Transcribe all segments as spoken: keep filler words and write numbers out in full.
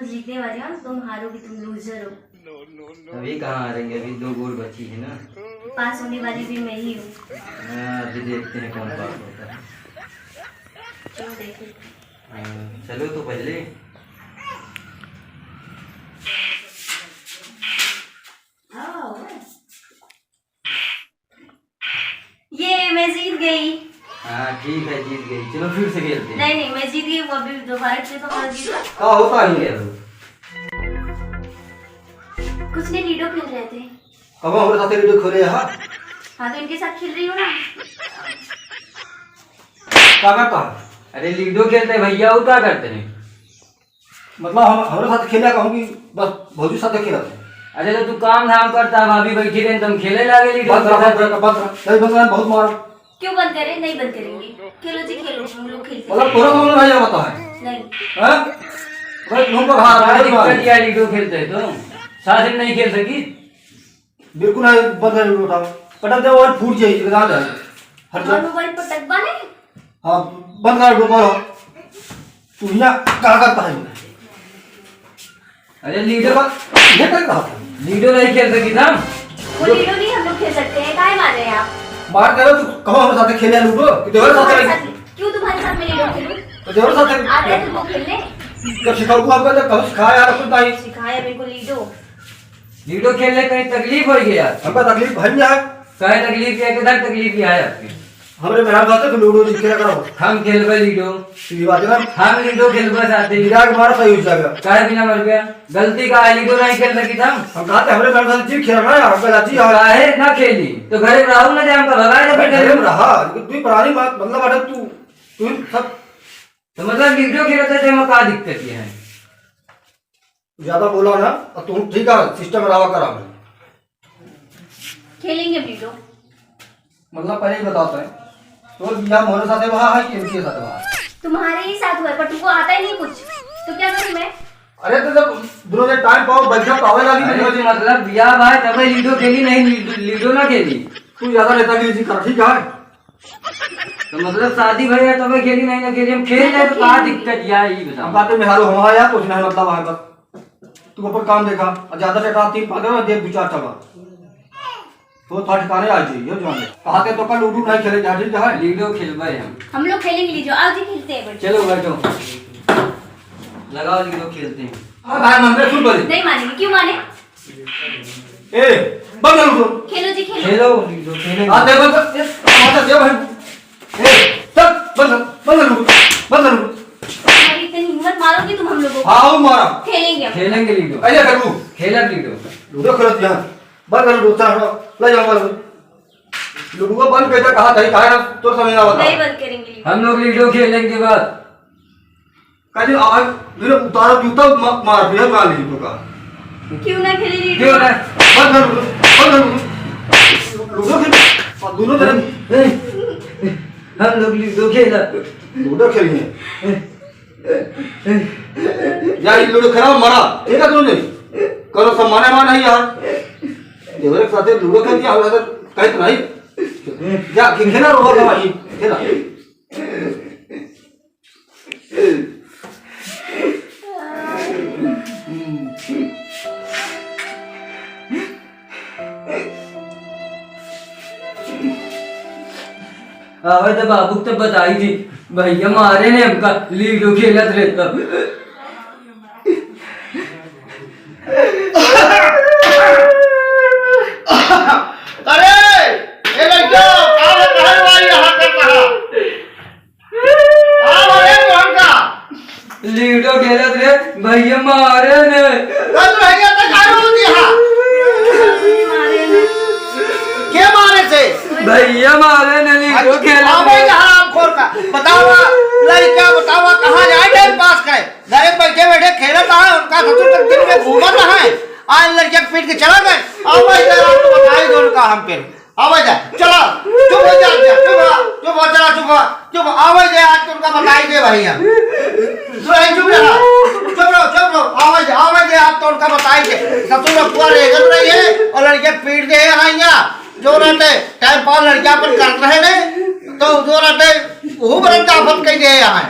जीतने वाली हूँ, तुम हारोगे, तुम लूजर हो। अभी कहाँ हारेंगे, अभी दो गोल बची है ना। पास होने वाली भी मैं ही हूँ। हाँ, अभी देखते हैं कौन पास होता है। चलो देखें। हाँ, चलो तो पहले। ये मैं जीत गई। हाँ, ठीक है, जीत गई। चलो फिर से खेलते हैं। नहीं, नहीं, मैं जीत गई, वो अभी दोबारा खेल तो हार गई। का होता है यार? कुछ नहीं, लूडो खेल रहे थे। अब हमरे साथे लूडो खेले, हाँ? हाँ, तो इनके साथ खेल रही हूँ ना। का करता है? अरे, लूडो खेलते हैं भैया, और का करते हैं? मतलब हम, हमरे साथ खेला कहूँ कि बस भौजी साथ खेला था। अरे तो तू काम धाम करता है, भाभी बैठी रहे, तुम खेले लागे लूडो बंद रहा, खेलते। बंद रहा, बंद रहा, नहीं बंद रहा, बहुत मारो। क्यों बंद करे? नहीं बंद करेंगे, खेलो जी खेलो, हम लोग खेलते मतलब हैं। तोरा समझ में नहीं आवता है। नहीं। हैं? भाई तुम तो हार बड़ा गए, दिक्कत मार। यार, लूडो खेलते हैं तो साथ में नहीं खेल सकी। बिल्कुल नहीं, बंद कर लूडो उठाओ। पटक दे, वो फूट जाए, इधर आ जाए। हट जा। हमार मोबाइल पटकबा नहीं। हाँ, बंद कर लूडो, मारो। तू यहाँ क्या करता है? अरे लूडो, ये कर रहा था। लूडो नहीं खेल सकी था। वो लूडो नहीं हम लोग खेल सकते हैं, काहे मार रहे हैं आप? मार करो, तू कहो हमारे साथ खेले लूडो, कि देवर साथ तुम्हारे खेले? साथ, क्यों तुम्हारे साथ मैं लूडो खेलूं? तो देवर साथ खेले। आते हैं तुमको खेलने? जब सिखाऊ को आपका जब कहो सिखाया यार, कुछ नहीं। सिखाया मेरे को लूडो। लूडो खेलने कहीं तकलीफ हो गई यार? हमका तकलीफ भई है। काहे तकलीफ है? किधर तकलीफ है आपकी? हमरे मेहरारू साथे तो लूडो नहीं खेला करो। हम खेलबे लूडो। सीधी बात है ना? हम लूडो खेलबे साथे। गिरा के मारा सही हो जाएगा। काहे बिना मर गया? गलती का है, लूडो नहीं खेल सकी था। हम कहा थे हमरे मेहरारू साथे जी खेला ना यार, हमका लाजी तो यार। काहे ना खेली? तो घरे में रहू ना, जे हमका भगाए दे अरे फिर घरे में घरे में। रहा, लेकिन तू ही पुरानी बात, मतलब, अरे तू, तू ही सब तो मतलब लूडो खेलते थे, हम का दिक्कत ये है? ज्यादा बोला ना, और तू ठीक है, सिस्टम रहा करा। खेलेंगे लूडो। मतलब पहले ही बताता है, तो बियाह मोरे साथे हुआ है कि इनके साथे हुआ है? तुम्हारे ही साथ हुआ है, पर तुमको आता ही नहीं कुछ, तो क्या करूं मैं? अरे तो जब दोनों ने टाइम पाओ, बैठा पावे लागी अरे तो तो मतलब बियाह भाई तबे लूडो खेली, नहीं लूडो, लूडो ना खेली। तू ज्यादा नेतागिरी कर, ठीक है? तो मतलब शादी भई है तबे खेली, नहीं ना खेली, हम खेल ले तो का दिक्कत या, ई बताओ। हम बातें में हारो हमारा यार, कुछ नहीं मतलब है बस। तू अपन काम देखा, और ज्यादा से ज्यादा तीन पाँच और देख दो चार चला। तो थोड़ा ठिकाने आ जाइए, यो जाने। कहा के तो कल लूडो नहीं खेले, जा ठीक है? लूडो खेलबे हम। हम लोग खेलेंगे लूडो, आओ जी खेलते हैं, बैठो। चलो बैठो। लगाओ लूडो खेलते हैं। हाँ भाई, मन में सुन बोले। नहीं मानेंगे, क्यों माने? ए, बंद कर लूडो। खेलो जी, खेलो। खेलो लूडो, खेलेंगे। हाँ, दे बंद कर, ए, माता दे भाई। ए, चल, बंद कर, बंद कर लूडो, बंद कर लूडो। अरे, इतनी हिम्मत मारोगे तुम हम लोगों को? हाँ, वो मारा। खेलेंगे हम। खेलेंगे लूडो। अरे, कर लू। खेलब लूडो। लूडो खेलत यहाँ। बंद कर लूडो, चल, हटो। ले जाओ, बंद कर। लूडो बंद कर, कहा था, कहा है, तो समझ ना बता। नहीं बंद करेंगे लूडो। हम लोग लूडो खेलेंगे बस। कहे, आज मेरे उतारा जूता म-, मार दिया, ना ली तो का। क्यों ना खेले लूडो? क्यों ना? बंद कर, बंद कर। लूडो खेल, और दोनों तरफ। ए, ए, हम लोग लूडो खेला। लूडो खेलिए। यार, ये लूडो खराब मारा। ठीक है तुमने? करो सम्मान है, मान है यार। देवरे के साथे लूडो खेल दिया, हम लोग कहते नहीं। जा, खेला रो भाई, खेला। आवे तो बाबू तो बताई थी, भैया मारे ने हमका, लूडो खेलत रहता। अरे, ए लड़का, का है, कहाँ है भाई, यहाँ कर रहा? आ, अरे, कौन का? लूडो खेलत रे, भैया मारे ने। कल भैया तो खाए होती है। के मारे से? भैया मारे ने, लूडो खेलत रे। अबे हरामखोर का। बतावा, लड़का बतावा, कहाँ जाए टाइम पास करे? घरे बैठे बैठे खेलत है, उनका ससुर तक दिन में घूमत है। आज लड़के के पीट के चला गए। अब भाई जरा तो बताई दो उनका हम पे। आवा जा, चला, चुप हो जा, जा, चुप हो, चुप हो, चला, चुप हो, चुप हो, आवा जा, आज तो उनका बताई दे भैया। तू रही, चुप रहा, चुप रहो, चुप रहो, आवा जा, आवा जा, आज तो उनका बताई दे। ससुर अपुआ रेगत रही है और लड़के पीट दे हैं यहाँ। जो रहते, टाइम पास लड़के अपन करत रहे ने, तो जो रहते, वो बरन का आफत कही दे यहाँ है।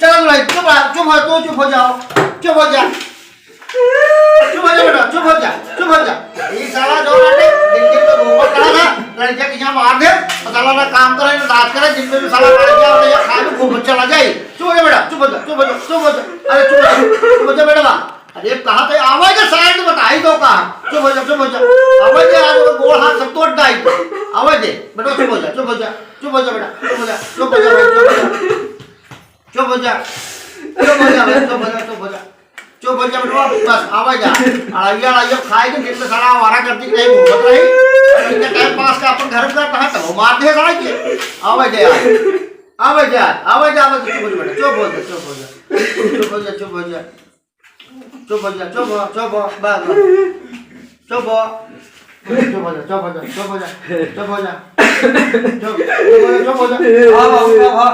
चल भाई, चुप रहा, चुप हो, तू चुप हो जाओ, चुप हो जा। चुप हो जा बेटा, चुप हो जा, चुप हो जा। ई साला जो है, दिन दिन तो घूमत रहा था, लड़किया के यहाँ मार दे, और साला ना काम करे, ना दांत करे, दिन में भी साला लड़किया, लड़किया खाए में घूमत चला जाए। चुप हो जा बेटा, चुप हो जा, चुप हो जा, चुप हो जा। अरे चुप हो जा, चुप हो जा बेटा। अरे कहा थे, आवाज है, साइड में बताई तो कहा। चुप हो जा, चुप हो जा। आवाज है, आज वो गोड़ हाथ सब तोड़ डाई। आवाज है, बेटा चुप हो जा, चुप हो जा, चुप हो जा बेटा, चुप हो जा, चुप हो जा भाई, चुप हो जा। चुप हो जा, चुप हो जा भाई, चुप हो जा, चुप हो जा। चुप हो जा बेटा, बस आवाज आ। अड़ैया, अड़ैया खाए के दिन में साला आवारा करती नहीं घूमत रही। इनका टाइम पास का अपन घर में करता है, तो वो मार दे साला के। आवाज है यार, आवाज है यार, आवाज है, आवाज है, चुप हो जा बेटा, चुप हो जा, चुप हो जा। चुप हो जा, चुप हो जा। चुप हो जा, चुप हो, चुप हो, बस, बस। चुप हो। चुप हो जा, चुप हो जा, चुप हो जा, चुप हो जा। चुप, चुप हो जा, चुप हो जा। हाँ, बाबू, हाँ, हाँ।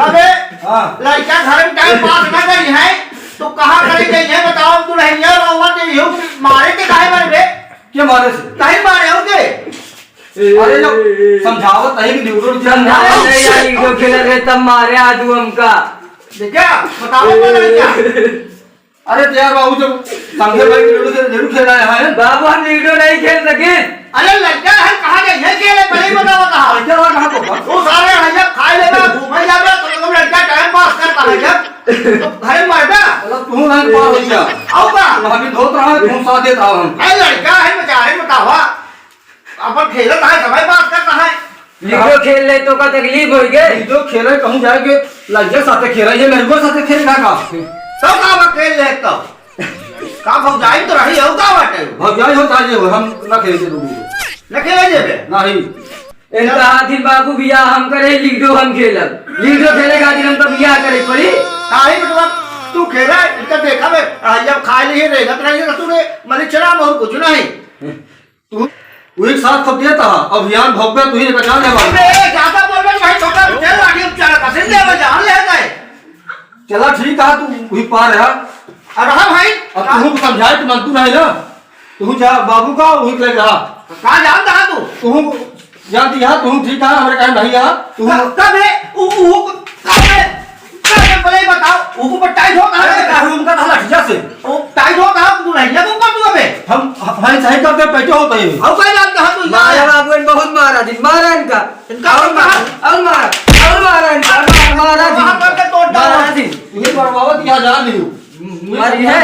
अबे, हाँ। लड़का घर में टाइम पास ना करी है, तो कहाँ करे गई है, बताओ, दुल्हनिया रोवा दे, यो मारे के काहे मारे बे? के मारे से? काहे मारे हो के? अरे, जो समझावत नहीं कि ड्यूटी उठी समझावत नहीं यार, ड्यूटी खेले रहे, तब मारे आजू हमका। देखा, बताओ, पता नहीं क्या? अरे तो यार बाबू, जब समझे भाई के लूडो से जरूर खेला है, हैं? बाबू, हम लूडो नहीं खेल सके। अरे लड़का है, कहाँ गई है खेले, पहले ही बताओ कहाँ। लड़का है, कहाँ को? तू सारे भैया खाए लेगा, घूमे जाएगा, तो तुम लड़का टाइम पास करता है जब, तो घर में बैठा। मतलब तू ना पार हो जा। आओ का? हम अभी धोत रहा है, तू साथ देता हम। अरे लड़का है, बेचारे बतावा। अपन खेलत है, समय पास करता है। लूडो खेल ले तो का तकलीफ होई गे? लूडो खेले कहूँ जाए के लज्जा साथे खेला, ये लड़को साथे खेले ना का? सब का बा खेल ले तो। का भौजाई तो रही हो का बाटे? भौजाई होता ये हो, हम ना खेले थे लूडो। न खेले जेबे? नहीं। इनका हाथ दिन बाबू बियाह हम करे, लूडो हम खेलब। लूडो खेले खातिर हमका बियाह करे पड़ी। काहे बेटवा तू खेला, इनका देखा बे, आ, जब खा लिए रेगत रही है तो तूने मलिक चला और कुछ नहीं। तू, तू एक साथ सब देता है, अभियान भोग पे तू ही लेकर जान दे भाई। अबे, ज्यादा बोल रहे भाई, छोटा तेल लाठी हम चारा का सिंह देवे जान ले जाए। चला ठीक है, तू वही पार है। और रहा भाई। अब तू समझाए तो मन तू नहीं ना, तू जा बाबू का वही ले रहा। कहाँ जानता है तू? तू जानती है, तू ठीक है, हमारे टाइम नहीं है, तू क-, कब है? उ, उ, कब है? अरे, पहले बताओ, उनको पर टाइट होता है? अरे, काहे उनका था लठिया से? वो टाइट होता है, तू नहीं, लगो कर तू अबे। हम, हम सही करते, पैसे होते हैं। हम कोई बात कहा तू? मारा बाबू, इन बहुत मारा दिन, मारा इनका। इनका और मारा, और मारा, और मारा इनका, मारा, मारा दिन। वहाँ करके तोड़ डालो। मारा दिन। ये बरबावत यहाँ जा नहीं हो। मारी है,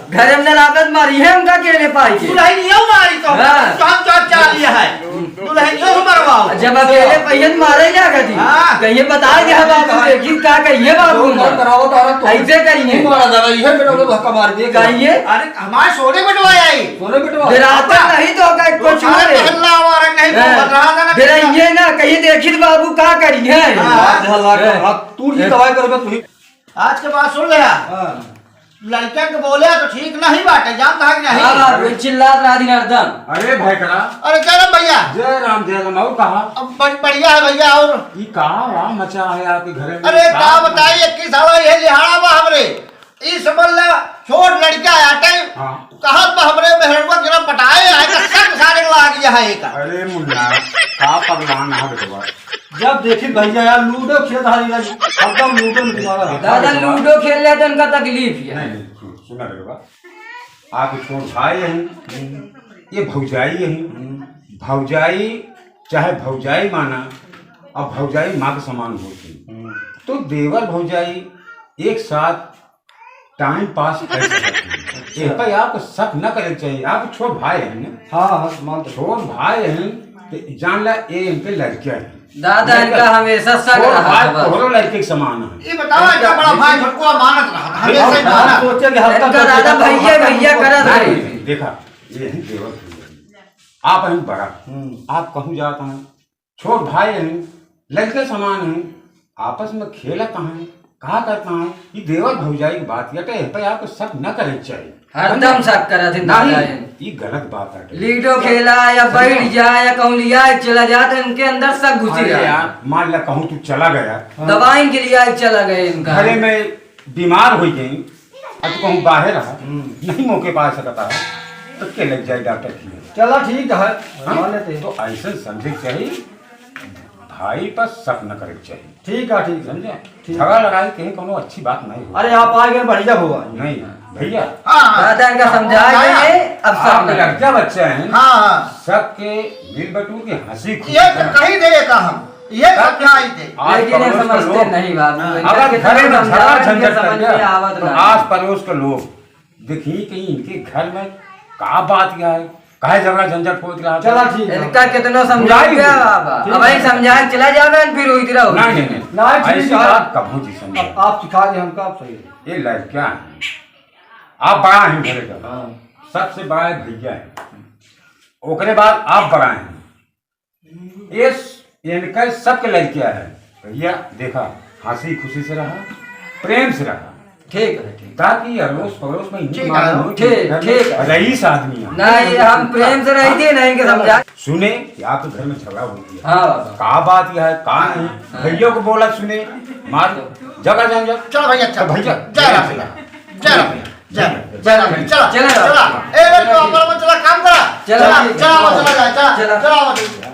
घर में लागत मारी है, उनका केले पाई के। तू नहीं, नहीं हो मारी तो। हाँ। तो हम तो चाल लिया है। दुल्हनिया से मरवाओ। जब अकेले पहियन मारे ना कभी। हाँ। कहिए बता दे हम बाबू, देखी का कहिए बाबू। तो मर करावत आ रहा तो। ऐसे करिए। तू मारा दादा, ये बेटा को धक्का मार दिए। कहिए। अरे, हमारे सोने बटवाए आई। सोने बटवा। डराता नहीं तो का कुछ सारे हो रे। पहला हमारा नहीं हाँ। बन रहा था ना। डराइए ना, कहिए देखी तो बाबू का करिए। हाँ। हाथ हला कर, हाँ। हाथ टूट की दवाई करोगे तू ही। आज के बाद सुन ले। हाँ। लड़का के बोले तो ठीक नहीं बाटे, जानता है कि नहीं? हाँ, वही चिल्लात रहा दिन हरदम। अरे भाई करा। अरे जय राम भैया। जय राम, जय राम। और कहा? अब बड़-, बढ़िया है भैया। और ई का राम मचा है आपके घर में? अरे का का बताई, इक्कीस साल ये लिहाड़ा बा हमरे। ई समझ ला, छोट लड़का आटे। हाँ। कहत बा हमरे मेहरवा के ना पटाए, आए का शक सारे लाग गया है एका। अरे मुन्ना, का पगलान है बेटवा? जब देखी भैया यार, लूडो खेलत हारी रही, हरदम लूडो में दिमाग रहता। दादा, लूडो खेल ले तो उनका तकलीफ है। नहीं, नहीं, सुन, सुना रे बाबा, आप छोट भाई हैं, ये भौजाई हैं, भौजाई चाहे भौजाई माना, और भौजाई माँ के समान होती, तो देवर भौजाई एक साथ टाइम पास कर सकत हैं। एह पर आपको शक न करे के चाहिए। आप छोट भाई हैं ना? हाँ, हाँ, मान तो। छोट भाई हैं, तो जान ला, ये इनके लड़के हैं। दादा, इनका हमेशा शक छोट रहा भाई था बस। तोहरो लड़के के समान है। ये बताओ, इनका बड़ा भाई छोटको अमानत रहा था, हमेशा ही अमानत। सोचे कि हफ्ता इनका दादा भैया, भैया करत रहे। नहीं, देखा, ये है देवर भैया। आप हैं बड़ा, हम्म। आप कहूँ जात हैं, छोट भाई हैं, लड़के समान हैं, आपस में खेलत हैं, का करत हैं, ये देवर भौजाई की बात, ये तो एह पे आपको शक न करे के चाहिए। हरदम शक करत हैं नहीं, दादा हैं। ये गलत बात है। लूडो खेला या समझा? बैठ जा या कहूँ लिया चला जा, तो इनके अंदर शक घुसी अरे रहा। यार, मान ला कहूँ तू चला गया, हाँ। दवाई के लिए चला गए इनका। घरे में बीमार हो गई, अब तू कहूँ बाहर रहा, हम्म। नहीं मौके पा सकता है, तो के लग जाए डॉक्टर की? चला ठीक है, हाँ? मान लेते हैं। तो ऐसे समझे के चाहिए, भाई पर शक न करे के चाहिए। ठीक है, ठीक है। समझे? ठीक। झगड़ा लड़ाई कहीं कोनो अच्छी बात नहीं हो। अरे, आप आ गए, बढ़िया हुआ। नहीं, भैया। हाँ, हाँ। दादा इनका समझा हाँ, दीजिए, अब सब आप ना। लड़का बच्चा हैं, हाँ, हाँ। सबके मिल बटूर के हँसी खुशी ये तो से। कही दे का हम, ये तब समझाई दे। आज लेकिन ये पड़ोस का समझते लोग, नहीं बाबू, हाँ। इनका अगर कितना घर में समझाओ, झगड़ा इनके झंझट समझ कर में गया, आवत तो ना। आस पड़ोस के लोग देखी कहीं इनके घर में का बात क्या है, काहे झगड़ा झंझट होत रहा? चला ठीक है। इनका कितना समझाओ बुलाई क्या दो। बाबा? ठीक अब है। भाई समझा के चला जावे, फिर वही तरह हो। नहीं, नहीं, नहीं। ना, ठीक ऐसी है। बात कभू जी समझे। अब आप सिखा दे हमका, आप सही है। ये लड़का है, आप बड़ा हैं घरे का, हाँ। सबसे बड़ा है भैया है, ओकरे बाद आप बड़ा हैं। ये स-, इनका सबके लड़किया है। भैया देखा, हँसी खुशी से रहा, प्रेम से रहा। ठीक है, ठीक। ताकि अड़ोस पड़ोस में हिंदी ठीक है, मालूम हो कि ठीक, घर में ठीक है। रईस आदमी है। नहीं, हम प्रेम से रही थी, नहीं के समझा। सुने कि आपके घर में झगड़ा हो गया। हाँ, बाबा। का बात यह है, का नहीं? हाँ। भैया को बोला सुने, मार जगह जान जा। चलो भैया, तो चलो। भैया, जय राम भैया। जय राम भैया। जय राम, जय राम, चला, चला, चला। चला। ए, बेटवा, अपन, अपन चला, काम करा। चला, चला, ठीक है। चला, चला, चला, चला। चला, चला, चला।